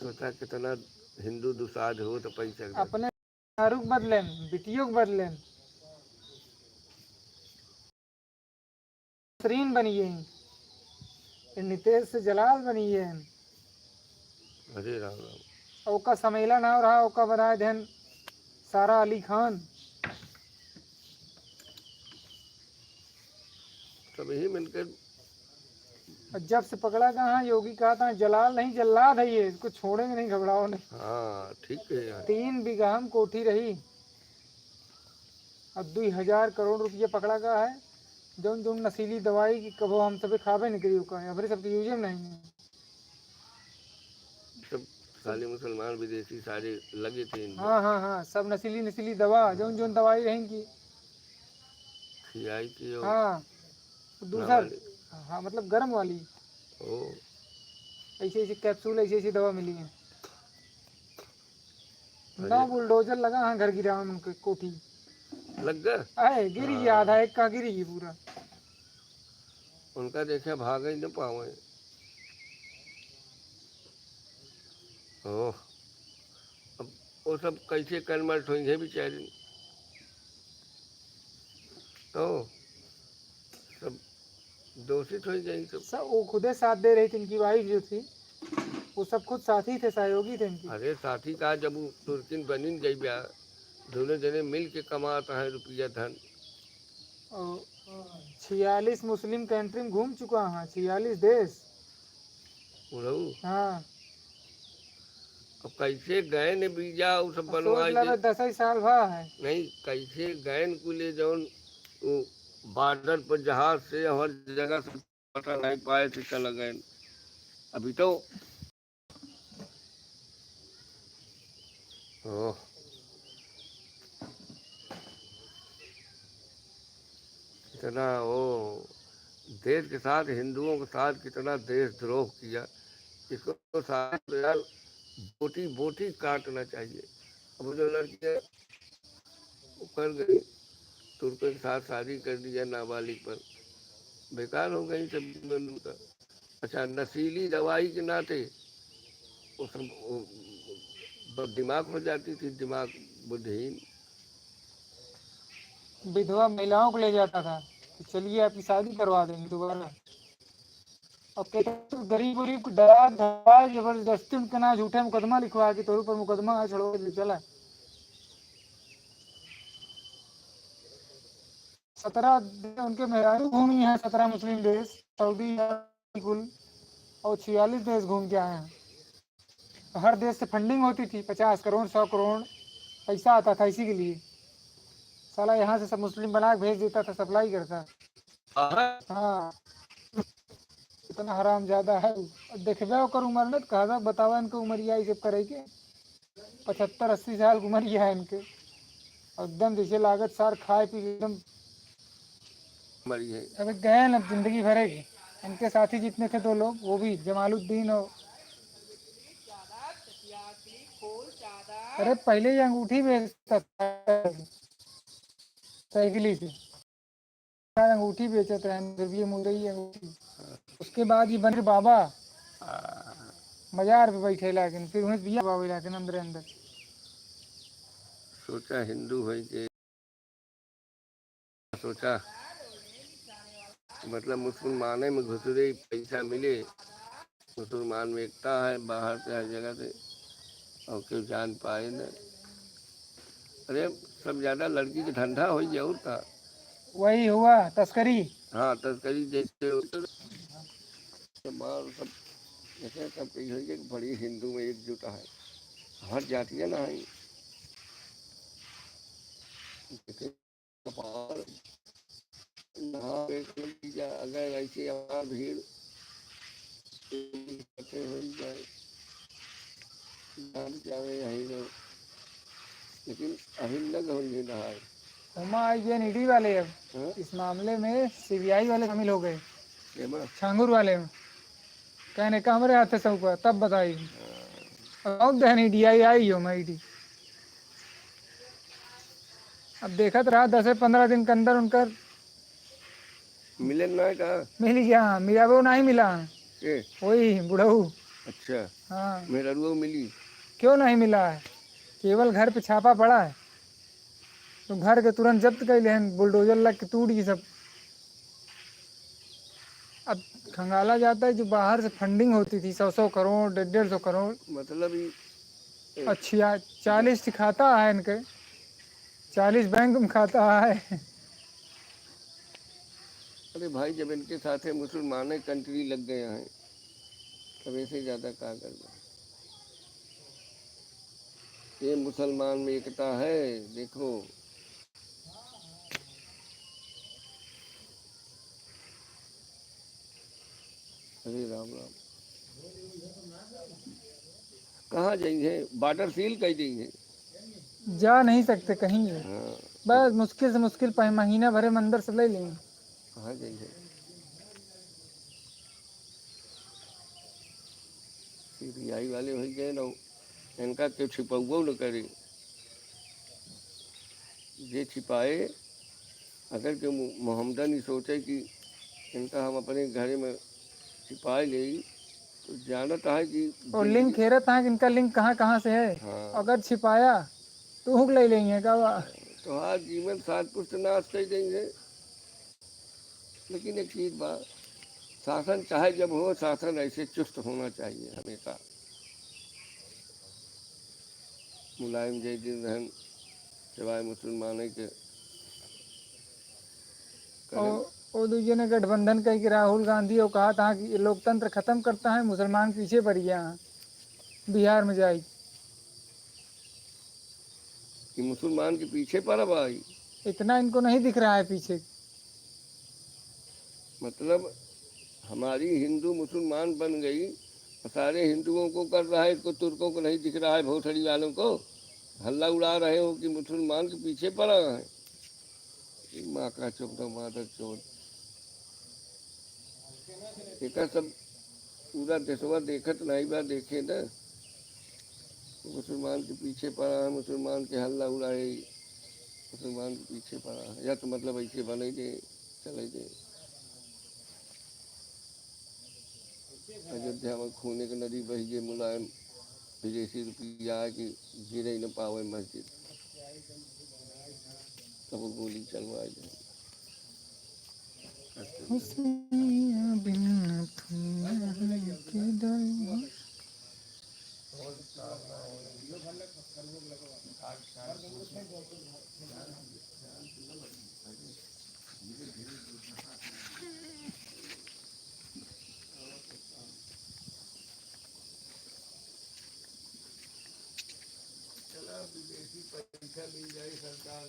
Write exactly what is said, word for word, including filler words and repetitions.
बता, कितना हिंदू दुसाध हो तो पैसा के अपने दारू के बदले में, बिटियों के बदले में। नसरीन बनी है, ये नितेश से जलाल बनी है। अरे राम राम। और ओका समेला नाम रहा, ओका बनाए देन सारा अली खान। तब यही मिलकर और जब से पकड़ा गया है, योगी कहा था, "जलाल नहीं, जल्लाद है ये, इसको छोड़ेंगे नहीं, घबराओ नहीं।" हाँ, ठीक है यार। तीन बीघा हम कोठी रही, अब दुई हजार करोड़ रुपया पकड़ा गया है, जौन जौन नशीली दवाई की कबो हम सबे खाबे नहीं करी, ओका, हमरे सबके यूजे में नहीं है। सब साले मुसलमान विदेशी सारे लगे थे इनमें। हाँ, हाँ, हाँ, सब नशीली, नशीली दवा, जौन जौन दवाई रही इनकी। खियाई थी और हाँ, दूसर, नाबालिग। हाँ, मतलब गरम वाली। ओ। ऐसे, ऐसे कैप्सूल, ऐसे, ऐसे दवा मिली है। अरे। नौ बुलडोजर लगा, हाँ, घर गिरावे में उनके कोठी। लग गए? अरे, गिरी हाँ। आधा एक का गिरी पूरा। उनका देखे भागे न पावे। ओह, अब वो सब कैसे कनमर्ट होइहैं बेचारी? तो सब दोषित होइ गई सब। सब वो खुदे साथ दे रही थी, इनकी वाइफ जो थी, वो सब खुद साथी थे, सहयोगी थे इनकी। अरे साथी का, जब वो तुर्किन बनिन गई ब्या, दोनों जने मिल के कमात हैं रुपया धन। और छियालीस मुस्लिम कंट्री में घूम चुका है, छियालीस देश। उड़ऊ? हाँ। अब कैसे गए ने वीजा, वो सब अब सोच बनवाए ला दे। बे, दस ही साल भा है। नहीं, कैसे गए ने कुले जौन वो बॉर्डर पर जहाज से हर जगह से पता नहीं पाए थे, चला गए। अभी तो ओह। इतना वो देश के साथ, हिंदुओं के साथ कितना देशद्रोह किया, इसको सारे तो यार बोटी बोटी काटना चाहिए। अब जो लड़की है, वो कर गई, तुर्कों के साथ शादी कर दिया नाबालिग पर, बेकार हो गई सब जीवन उनका। अच्छा, नशीली दवाई के नाते वो सब, वो, ब-, दिमाग हो जाती थी, दिमाग बुद्धिहीन। विधवा महिलाओं को ले जाता था कि चलिए आपकी शादी करवा देंगे दोबारा। और कहते तो गरीब, गरीब को डरा धमका, जबरदस्ती उनके नाम झूठे मुकदमा लिखवा के तोर ऊपर मुकदमा है, छोड़वा दे, चला। सत्रह दे-, उनके मेहरारू घूमी हैं, सत्रह मुस्लिम देश, सऊदी अरब, कुल, और छियालीस देश घूम के आए हैं। हर देश से फंडिंग होती थी, पचास करोड़, सौ करोड़ पैसा आता था इसी के लिए। साला यहाँ से सब मुस्लिम बना के भेज देता था, सप्लाई करता। हाँ। हाँ, इतना हरामजादा है। अब देखबे ओकर उम्र न, त कहा था, बतावा इनके उमरिया, ये सब करे के। पचहत्तर अस्सी साल की उमरिया है इनके। एकदम जैसे लागत सार खाए पी के एकदम मरी है। अबे गए न जिंदगी भरे के। इनके साथी जितने थे दो लोग, वो भी जमालुद्दीन और अरे पहले ही अंगूठी बेचता था साइकिल से। अंगूठी बेचत रहे, फिर भी ये मुंडई अंगूठी। उसके बाद ये बने बाबा हाँ। मजार पे बैठे लागिन, फिर वहीं बिया बाबा लागिन अंदर अंदर। सोचा हिंदू होई के, सोचा मतलब मुसलमाने में घुसरे, पैसा मिले, मुसलमान में एकता है, बाहर से हर जगह से, और क्यों जान पाए न। अरे, सब ज्यादा लड़की के धंधा होई है, और का? वही हुआ, तस्करी। हाँ, तस्करी जैसे होते तो मार सब, जैसे सब कही होई है कि बड़ी हिंदू में एकजुट है, हर जातियाँ ना है। कपार, नहा के चली जा, अगर ऐसे हमार भीड़ इकट्ठे हो जाए, जान जावे यही लोग, लेकिन अभी लग हो नहीं रहा है। हुमा आई एन ई डी वाले अब हाँ? इस मामले में सी बी आई वाले शामिल हो गए। केमा? छांगुर वाले में। कहने का हमरे हाथ से सब हुआ, तब बताई। हाँ। अब देहनी डी आई आई हो मैं ई डी। अब देखत रहा, दस से पन्द्रह दिन के अंदर उनकर मिले ना का? मिल गया, मिला वो नहीं मिला। के? वही बुढ़ऊ। अच्छा। हाँ। मेहररुआ मिली? क्यों नहीं मिला है? केवल घर पे छापा पड़ा है, तो घर के तुरंत जब्त कर लेहन, बुलडोजर लग के टूट गई सब। अब खंगाला जाता है, जो बाहर से फंडिंग होती थी, सौ सौ करोड़, डेढ़ डेढ़ सौ करोड़। मतलब, ये अच्छी, चालीस ठे खाता है इनके, चालीस बैंक में खाता है। अरे भाई, जब इनके साथे मुसलमाने कंट्री लग गए हैं, तब ऐसे ज्यादा का गड़बड़? ये मुसलमान में एकता है, देखो। अरे राम राम। कहाँ जाइहैं? बॉर्डर सील कर दिहैं। जा नहीं सकते कहीं। हाँ। बस मुश्किल से मुश्किल पह-, महीना भरे में अंदर से ले लेंगे। कहाँ जाइहैं? सीबीआई वाले होइ गए ना, इनका केहू छिपउबो न करे। जे छिपाए, अगर केहू मु-, मोहम्मदन ही सोचे कि इनका हम अपने घरे में छिपाए लेई, तो जानत है कि और जिंदगी लिंक हेरत है कि इनका लिंक कहाँ कहाँ से है। हाँ। अगर छिपाया, तो हुक ले लेंगे का बा? तो हाँ, जीवन सात पुस्त नाश कर देंगे। लेकिन एक चीज बा, शासन चाहे जब हो, शासन ऐसे चुस्त होना चाहिए हमेशा। मुलायम जय दिन रहन, सिवाय मुसलमाने के। और वो दूजे ने गठबंधन कह के राहुल गांधी और कहा था कि ये लोकतंत्र खत्म करता है, मुसलमान पीछे पड़ गया है, बिहार में जाए। कि मुसलमान के पीछे पड़ा भाई। इतना इनको नहीं दिख रहा है पीछे। मतलब, हमारी हिंदू मुसलमान बन गई, सारे हिंदुओं को कर रहा है, इसको तुर्कों को नहीं दिख रहा है, भोसड़ी वालों को। हल्ला उड़ा रहे हो कि मुसलमान के पीछे पड़ा है। माँ का चोद, मादर चोद। एका सब पूरा देशवा देखत नाई बा, देखे न। मुसलमान के पीछे पड़ा है, मुसलमान के हल्ला उड़ाए, मुसलमान के पीछे पड़ा है। या तो मतलब ऐसे बने दे, चले दे। अयोध्या में खूने के नदी बही जे मुलायम, विदेशी रुपया आए कि गिरे न पावे मस्जिद। तब वो गोली चलवाए दे। हुसैया बिन नथुनिया के दरबार।